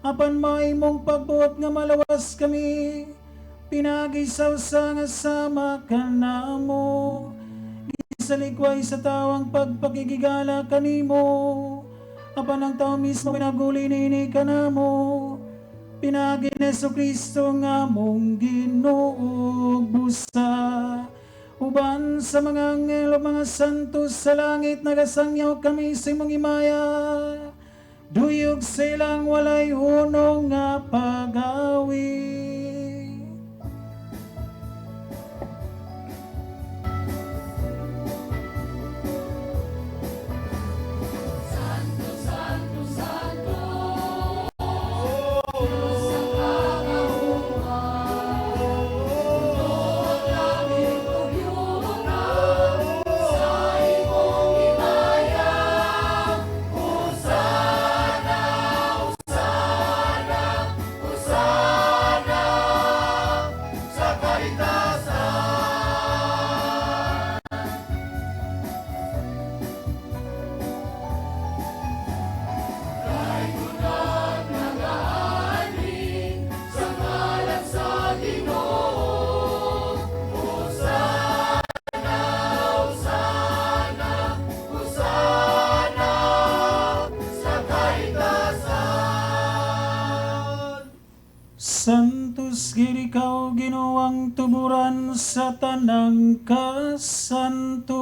Apan maimong pagbuot nga malawas kami, pinagi sa usa nga sama kanamo. Gisalikway sa tawang pagpakigigala kanimo. Apan ang tao mismo pinaguli nini kanamo. Pinagi ni Kristo nga among Ginoo busa. Uban sa mga anghel ug mga santos sa langit nagasangyaw kami sa imong himaya. Duyog silang walay hunong nga pagawi. Santo, Santo, Santo, Diyos ang kagahuman. Puno ang langit ug yuta sa imong himaya. Hosana, Hosana, Hosana sa kaitasan. Nagaani sa ngalan sa Ginoo. Hosana, Hosana, Hosana sa kaitasan. Santos gid ikaw Ginoo ang tuburan sa tanang kasantos.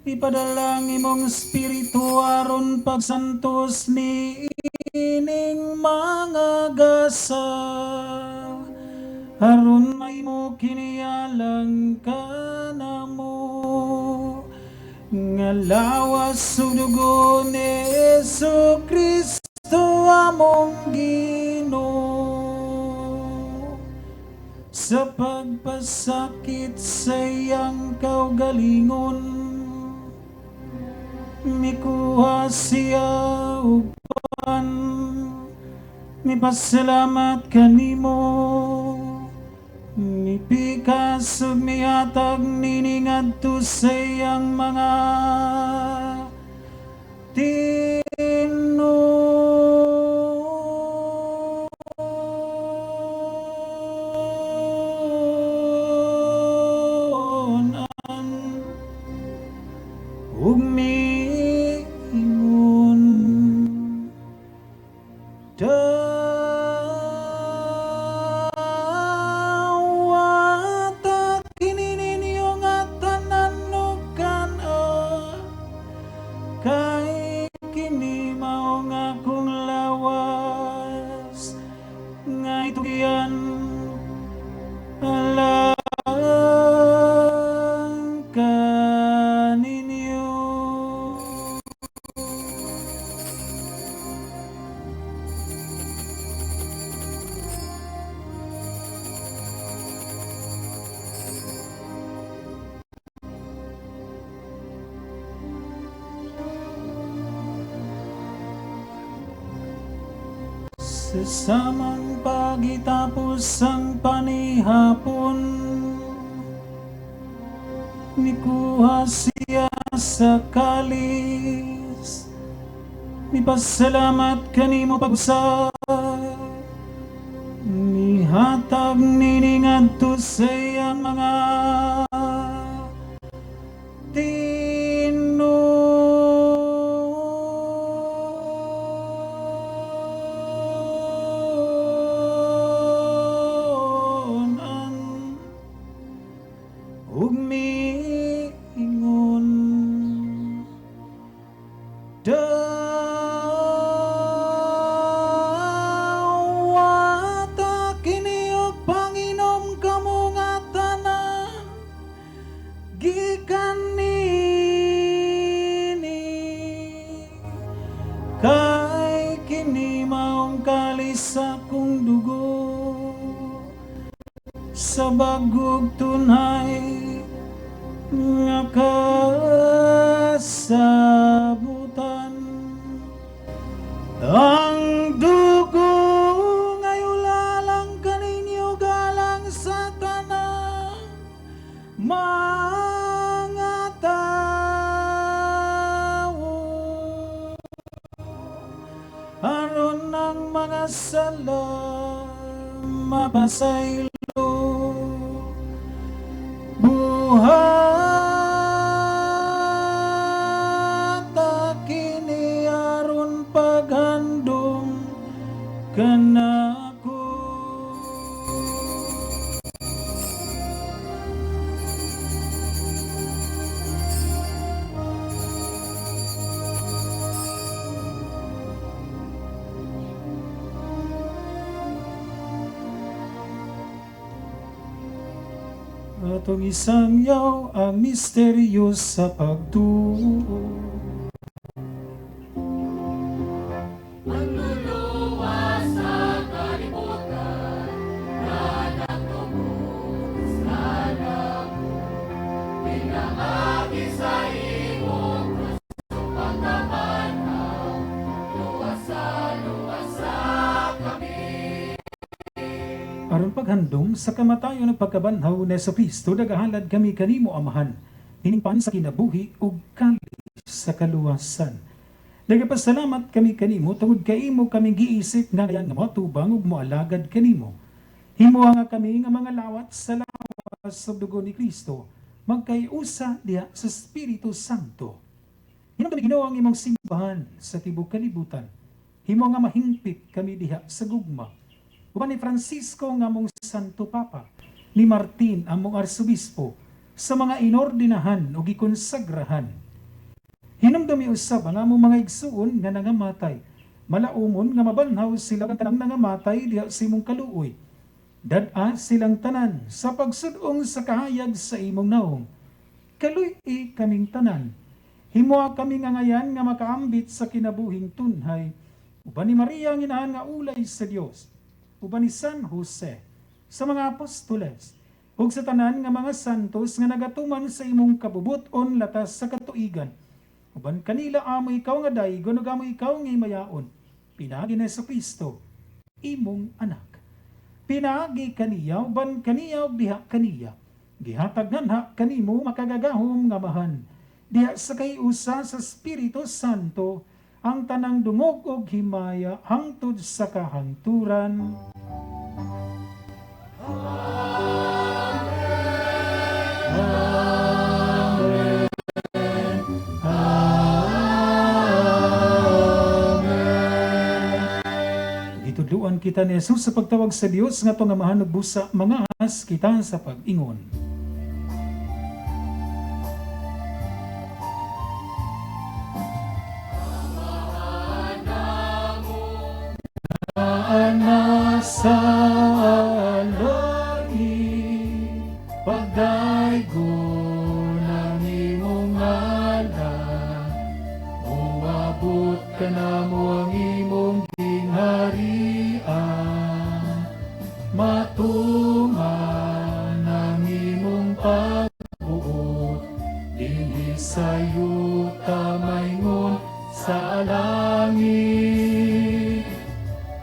Ipadala ang imong espiritu aron pagsantos ni ining mga gasa. Aron mahimo kinialang kanamo nga lawas ug dugo ni Hesus Kristo among Ginoo sa pagpasakit sa iyang kaugalingon, mikuha siya upan mipasalamat kanimo, mipikas ug mihatag nini ngadto sa iyang mga tinunan ug miingon, "Dawata kini ninyo nga tanan ug kan-a, kay kini Sa samang pagitapos ang panihapon, nikuha siya sa kalis, nipasalamat kanimo pag-usab, nihatag nini ngadto sa iyang mga tinunan ug miingon, "Dawata kini ug panginom kamo nga tanan. Gikan nini, kay kini maong kalis sa akong dugo sa bag-ong tunhay nga kasabutan. Ang dugo nga ulalang kaninyo galang sa tanang mga tao, aron ang mga sala mapasaylo. Buhata kini aron paghandom kanako." Atong isangyaw ang misteryo sa pagtuo. Aron paghandom sa kamatayon ug pagkabanhaw ni Kristo, nagahalad kami kanimo, Amahan, nining pan sa kinabuhi ug kalis sa kaluwasan. Nagapasalamat kami kanimo tungod kay imo kami giisip nga nga moatubang ug moalagad kanimo. Himoa nga kami nga mga lawat sa lawas sa dugo ni Kristo magkaiusa diha sa Espiritu Santo. Hinumdumi, Ginoo, ang imong simbahan sa tibuok kalibutan. Himo nga mahingpit kami diha sa gugma, uban ni Francisco nga among Santo Papa, ni Martin among Arsobispo, sa mga inordinahan o gikonsagrahan. Hinumdumi usab ang among mga igsuon nga nangamatay. Malaumon nga mabanhaw sila ang tanang nangamatay diha sa imong kaluoy. Dad-a silang tanan sa pagsud-ong sa kahayag sa imong naong. Kaluy-i kaming tanan. Himoa kami nga ngayan nga makaambit sa kinabuhing tunhay, uban ni Maria ang inahan nga ulay sa Dios, uban ni San Jose, sa mga apostoles, ug sa tanan nga mga santos nga nagatuman sa imong kabubuton latas sa katuigan. Uban kanila amo ikaw nga daygon ug amo ikaw nga himayaon, pinaagi ni Kristo, imong anak. Pinaagi kaniya, uban kaniya ug diha kaniya, gihatag nganha kanimo makagagahom nga Amahan, diha sa kahiusa sa Espiritu Santo, ang tanang dungog ug himaya hangtod sa kahangturan. Amen. Amen. Gitudluan kita ni Jesus sa pagtawag sa Dios nga atong Amahan ug busa mangahas kita sa pag-ingon. Ana sa langit, pagdaygon ang imong ngalan, moabot kanamo ang imong gingharian, matuman ang imong pagbuot, dinhi sa yuta maingon sa langit.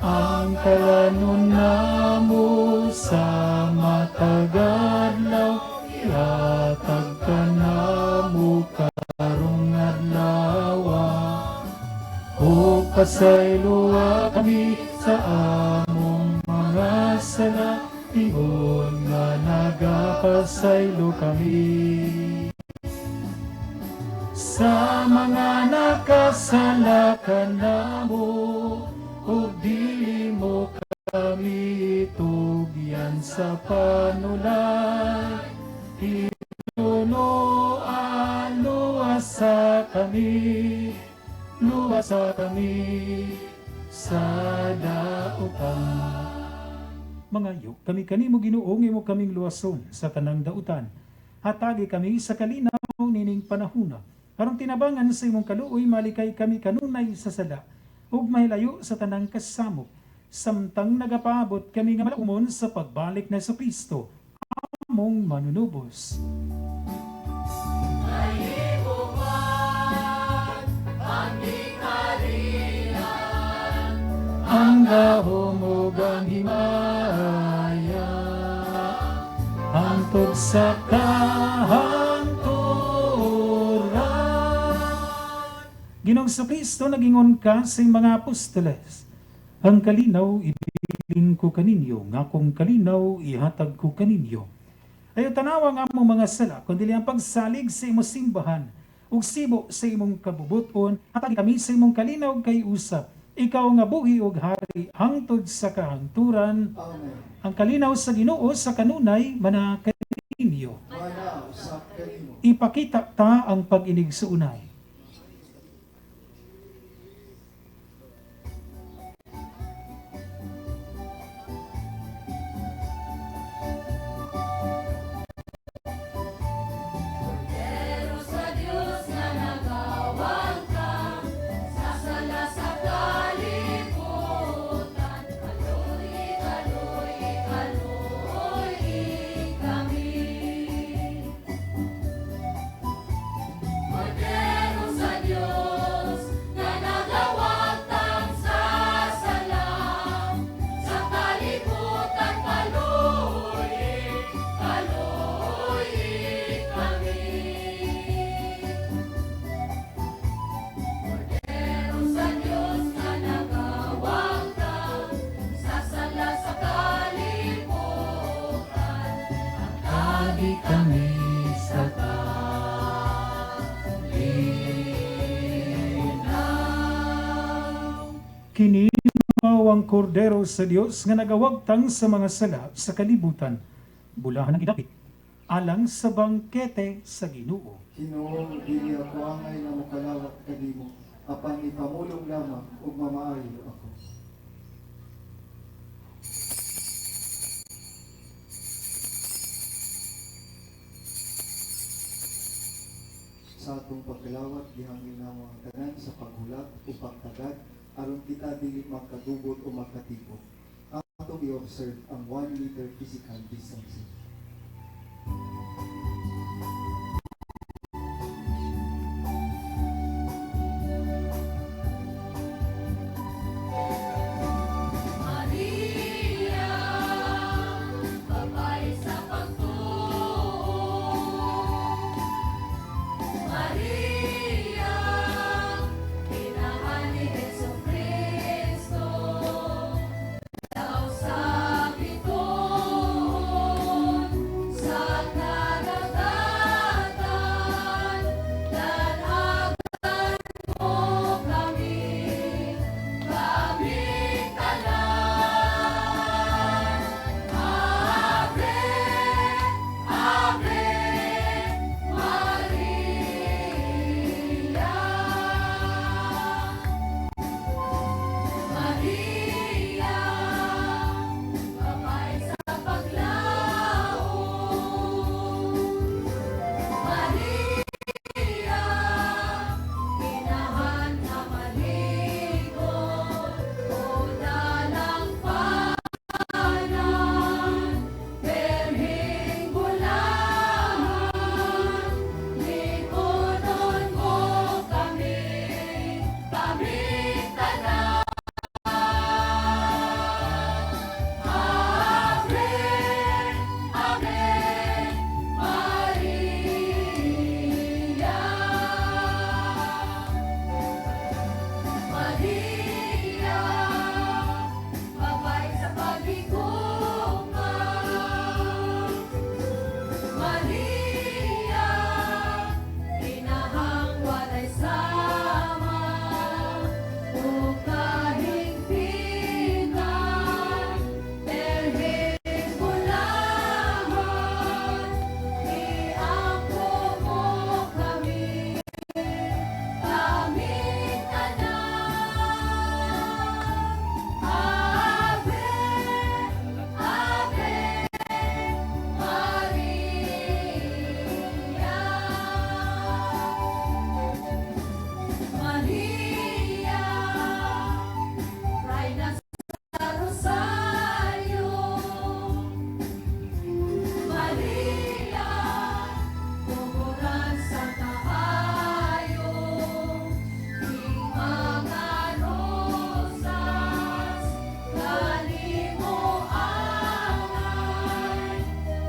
Ang Paningkalanon namo sa matag adlaw, ihatag kanamo karong adlaw. O pasayloa kami sa among mga sala, ingon nga nagapasaylo kami sa mga nakasala kanamo, ug dili mo kami tugyan sa panulay, hinunoan luwasa kami, luwasa kami sa dautan. Mangayo kami kanimo, Ginoo, nga imo kaming luwason sa tanang dautan. Hatagi kami sa kalinaw nining panahuna. Aron tinabangan sa imong kaluoy, malikay kami kanunay sa sala ug mahilayo sa tanang kasamok, samtang nagapaabot kami nga malaumon sa pagbalik ni Kristo among manunubos. Ang gahom ug ang himaya hangtod sa kahangturan. Ginoong Kristo, nagingon ka sa iyong mga apostoles, "Ang kalinaw ibilin ko kaninyo, nga akong kalinaw ihatag ko kaninyo. Ayaw tanawa ang among mga sala, kundi ang pagsalig sa imong simbahan, ug sibo sa imong kabubuton, hatagi kami sa imong kalinaw kay usab. Ikaw nga buhi ug hari hangtod sa kahangturan." Amen. Ang kalinaw sa Ginoo sa kanunay mana kaninyo. Mana usab kanimo. Ipakita ta ang pag-inigsuonay. Sa Diyos nga nagawagtang sa sala sa kalibutan, Kaloy, kaloy, kaloy kami. Kordero sa Diyos nga nagawagtang sa sala sa kalibutan, Kaloy, kaloy kami. Kordero sa Diyos nga nagawagtang sa sala sa kalibutan, Hatagi kami sa kalinaw. Kini mao ang kordero sa Dios nga nagawagtang sa mga sala sa kalibutan. Bulahan ang gidapit alang sa bangkete sa Ginoo. Ginoo, dili ako angay nga mokalawat kanimo, apan ipamulong lamang ug mamaayo ako. Sa atong pagkalawat, gihangyo namo ang tanan sa paghulat o pagtagad aron kita dili magkagubot o magkatipok. Atong i-observe ang 1 meter physical distancing. Maria, babae sa pagtuo. Maria, inahan ni Jesu Kristo, daw sa bituon. Maria, mabait sa paghigugma. Maria, inahang walay sama, ug kahigpitan, Birheng bulahan, iampo mo kami, kaming tanan. Ave, Ave Maria. Maria, Reyna sa Rosario. Maria, tuburan sa kaayo, Ning mga rosas, kanimo angay,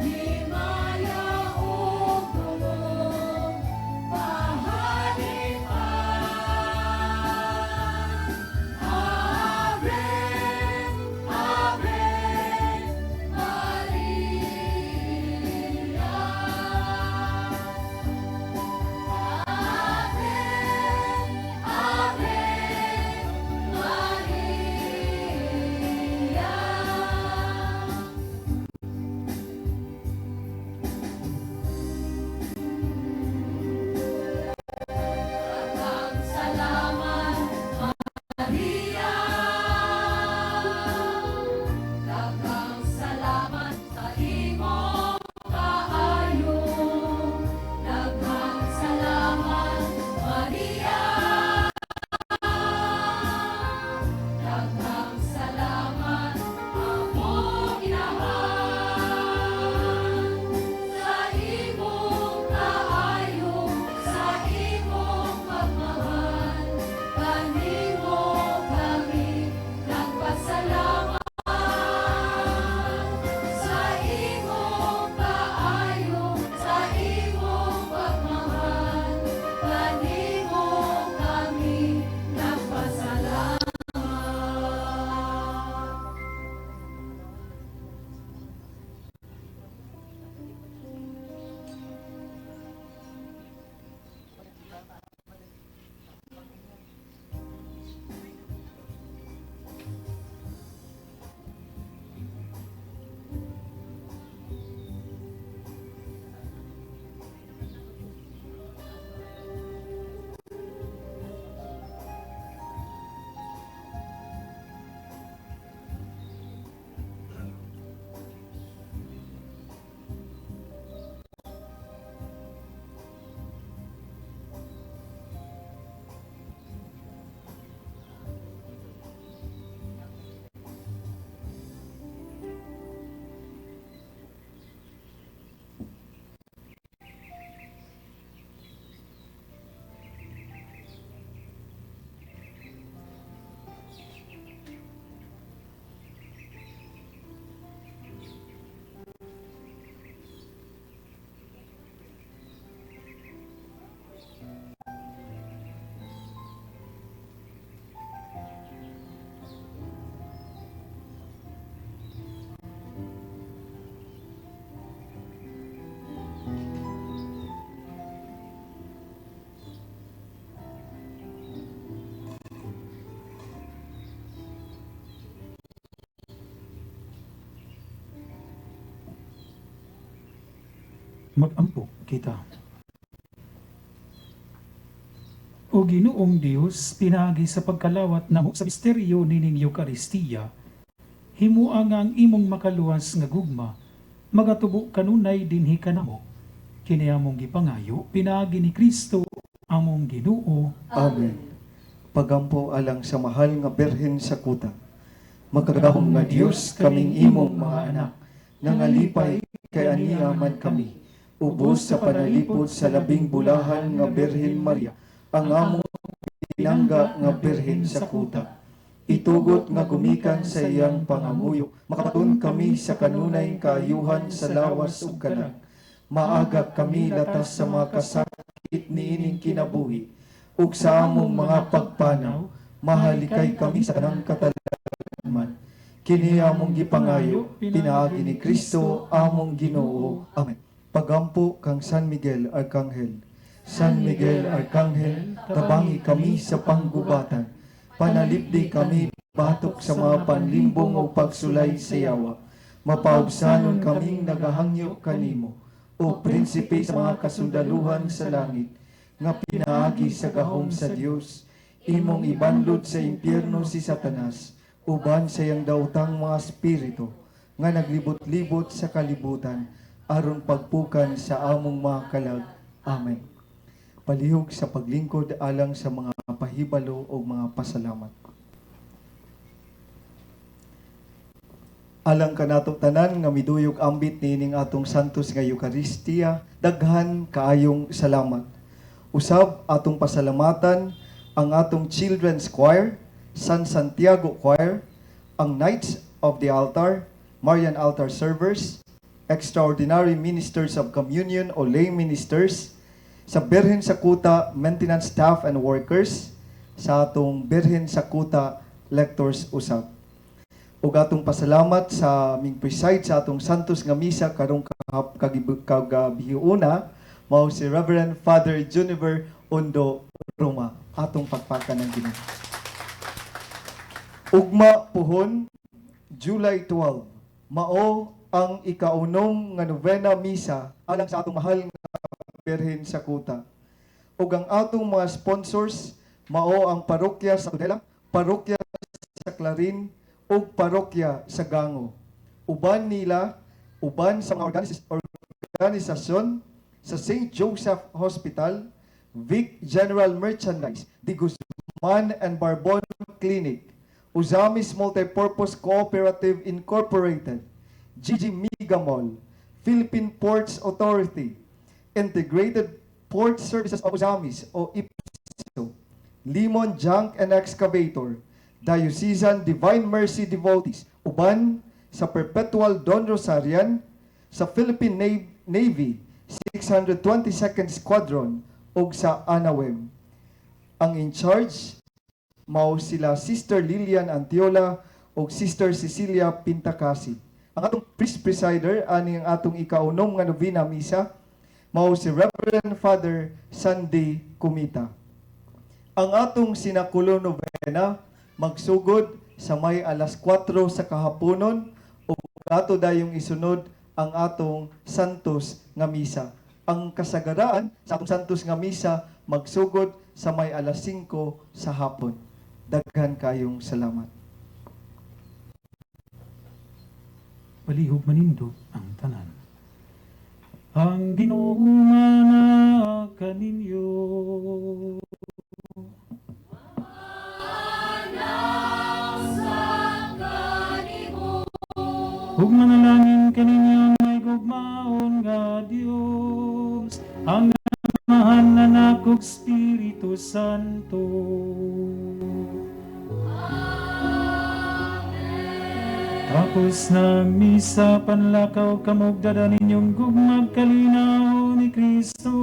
himaya ug tulong, pahalipan. Ave, Ave Maria. Ave, Ave Maria. Daghang salamat, Maria. Daghang salamat sa imong kaayo. Daghang salamat, Maria. Daghang salamat, among inahan. Sa imong kaayo, sa imong pagmamahal, kanimo kami nagpasalamat. Sa imong kaayo, sa imong pagmamahal, kanimo kami nagpasalamat. Magampo kita. O Ginoong Dios, pinaagi sa pagkalawat namo sa misteryo nining Eukaristiya, himua nga ang imong makaluwas nga gugma magatubo kanunay dinhi kanamo. Kini among gipangayo pinaagi ni Kristo among Ginoo. Amen. Pagampo alang sa mahal nga Birhen sa kuta. Makagagahom nga Dios, kaming imong mga anak, nangalipay kay ania man kami. Ubos sa panalipod sa labing bulahan nga Birhen Maria, ang among pinangga nga Birhen sa kuta. Itugot nga gumikan sa iyang pangamuyo, makabaton kami sa kanunay kaayuhan sa lawas ug kalag. Maaga kami latas sa mga kasakit niining kinabuhi, ug sa among mga pagpanaw. Mahalikay kami sa tanang katalagman. Kini among gipangayo, pinaagi ni Kristo among Ginoo. Amen. Pagampo kang San Miguel Arkanghel. San Miguel Arkanghel, tabangi kami sa panggubatan. Panalipdi kami batok sa mga panlimbong o pagsulay sa yawa. Mapaubsanon kaming nagahangyo kanimo, o prinsipe sa mga kasundaluhan sa langit, nga pinaagi sa gahom sa Dios, imong ibanlod sa impyerno si Satanas, uban sa iyang daotang mga espiritu, nga naglibot-libot sa kalibutan, aron pagpukan sa among mga kalag. Amen. Palihog sa paglingkod alang sa mga pahibalo o mga pasalamat. Alang kanato tanan nga miduyog ambit niining atong Santos nga Eukaristiya, daghan kaayong salamat. Usab atong pasalamatan ang atong Children's Choir, San Santiago Choir, ang Knights of the Altar, Marian Altar Servers, Extraordinary Ministers of Communion o Lay Ministers, sa Birhen sa Kuta Maintenance Staff and Workers, sa atong Birhen sa Kuta Lectors usab. Ug atong pasalamat sa aming preside sa atong Santos nga Misa karong kagabiuna, mao si Reverend Father Juniver Ondo Roma. Atong pakpakan ng Ginoo. Ugma puhon, July 12, mao ang ikaunong nga novena misa alang sa atong mahal nga Birhen sa Kuta. Ug ang atong mga sponsors mao ang parokya sa Tudela, parokya sa Clarin, ug parokya sa Gango. Uban nila, uban sa mga organisasyon sa St. Joseph Hospital, Vic General Merchandise, Di Guzman and Barbon Clinic, Ozamis Multipurpose Cooperative Incorporated, GG Mega Mall, Philippine Ports Authority, Integrated Port Services of Ozamis o IPSO, Limon Junk and Excavator, Diocesan Divine Mercy Devotees, uban sa Perpetual Don Rosarian, sa Philippine Navy 622nd Squadron ug sa Anawem. Ang in charge mao sila Sister Lilian Antiola ug Sister Cecilia Pintacasi. Ang atong priest presider ani ang atong ikaunom nga novena misa mao si Reverend Father Sandy Kumita. Ang atong sinakulo novena magsugod sa may alas 4 sa kahaponon ug ato dayong isunod ang atong Santos nga misa. Ang kasagaraan sa atong Santos nga misa magsugod sa may alas 5 sa hapon. Daghan kayong salamat. Palihog manindog ang tanan. Ang Ginoo mana kaninyo. Ug manalangin kaninyo may gugmaon nga Dios, ang Amahan, Anak ug Espiritu Santo. Tapos na misa, panlakaw kamog dada ninyong gugmag kalinaw ni Kristo.